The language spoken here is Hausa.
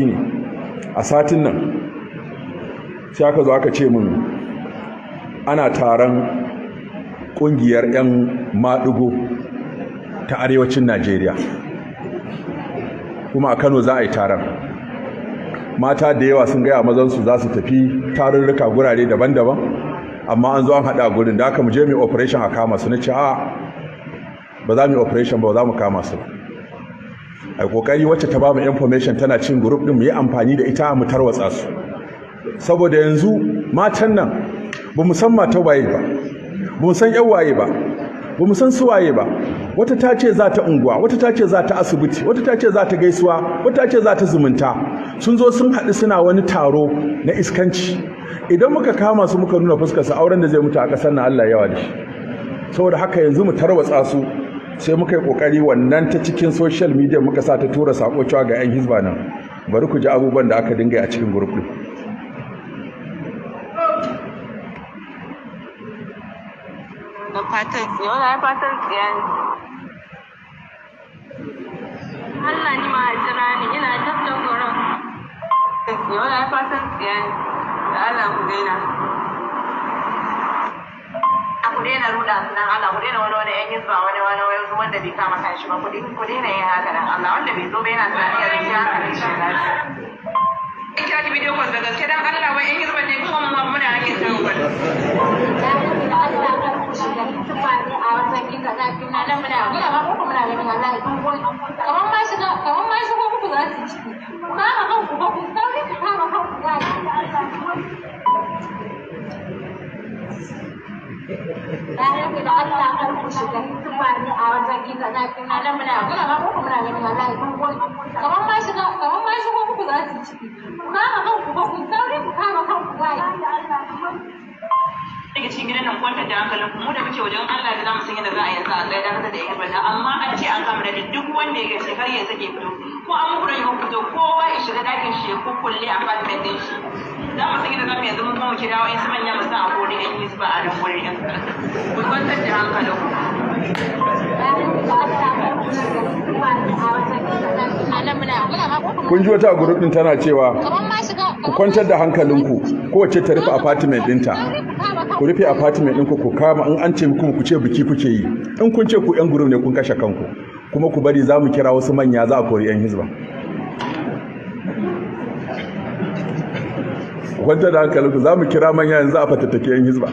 Ne a satin nan sai aka zo aka ce min ana taron kungiyar 'yan maɗigo ta arewacin Najeriya, kuma a Kano za a yi taron. Mata da yawa sun gaya mazansu za su tafi tarurruka gurare daban-daban, amma an zo an haɗa gurin da aka mu je mu operation a kama su. Na ce a ba za mu yi operation ba, za mu kama su ba. Ai kokari wacce ta ba mu information tana cin group din, mu yi amfani da ita mu tarwatsa su, saboda yanzu matan nan ba mu san mata waye ba, ba mu san yan waye ba, ba mu san su waye ba. Wata ta ce za ta unguwa, wata ta ce za ta asibiti, wata ta ce za ta gaisuwa, wata ta ce za ta zumunta. Sun zo sun haɗu suna wani taro na iskanci. Idan muka kama su muka nuna fuskar su, auren da zai mutu a ƙasar nan Allah yawa da shi. Saboda haka yanzu mu tarwatsa su. Sai muka yi kokari wannan ta cikin social media muka sa ta tura sako cewa ga 'yan hizba nan. Bari ku ji abubuwan da aka dinga a cikin group din. Da fatan tsiya, wani ai fatan tsiya ne. Allah ni ma a jira ni, ina dab da gurin. Tsiya, wani ai fatan tsiya ne. Da Allah ku daina. Ku daina ruɗa su dan Allah, ku daina wani wani yan hizba, wani wani wani wanda bai kama kanshi ba. Ku daina yin haka dan Allah. Wanda bai zo ba yana tunani ya zuci hankalin shi ya tashi. In kira ki video call da gaske dan Allah, wai yan hizba ne kuma mu ma muna hanyar tawo. Allah kar ku shiga hikima ne a wajen inda zafi na nan muna muna ma muku muna ganin wallahi kamar ma shiga, kamar ma shigo muku za su ciki. Ku kama kanku ba, ku sauri ku kama kanku ba. Na rage da Allah kar ku shiga hikima ne a wajen inda zafi na nan muna muna ma muku muna ganin wallahi kamar ma shiga, kamar ma shigo muku za su ciki. Ku kama kanku ba, ku sauri ku kama kanku ba. Daga cikin gidan nan, kwantar da hankalin ku, mu da muke wajen Allah da zamu san yadda za a yanzu a tsaye da da yan banda. Amma an ce an kama da duk wanda ya gaske kar ya sake fito, ko an muku rage ku fito, kowa ya shiga dakin shi ya kukkulle apartment din shi. Za mu san yadda za mu yanzu mun kuma mu kira wa'in su manya mu sa a kori yan hizba a nan wurin yan. Ku kwantar da hankalin ku. Kun ji wata group din tana cewa ku kwantar da hankalinku, kowace ta rufe apartment ɗinta. Ku rufe apartment ɗinku, ku kama. In an ce muku, ku ce biki kuke yi. In kun ce ku yan group ne, kun kashe kanku. Kuma ku bari, za mu kira wasu manya, za a kori yan hizba. Ku kwantar da hankalinku, za mu kira manya yanzu a fatattake yan hizba.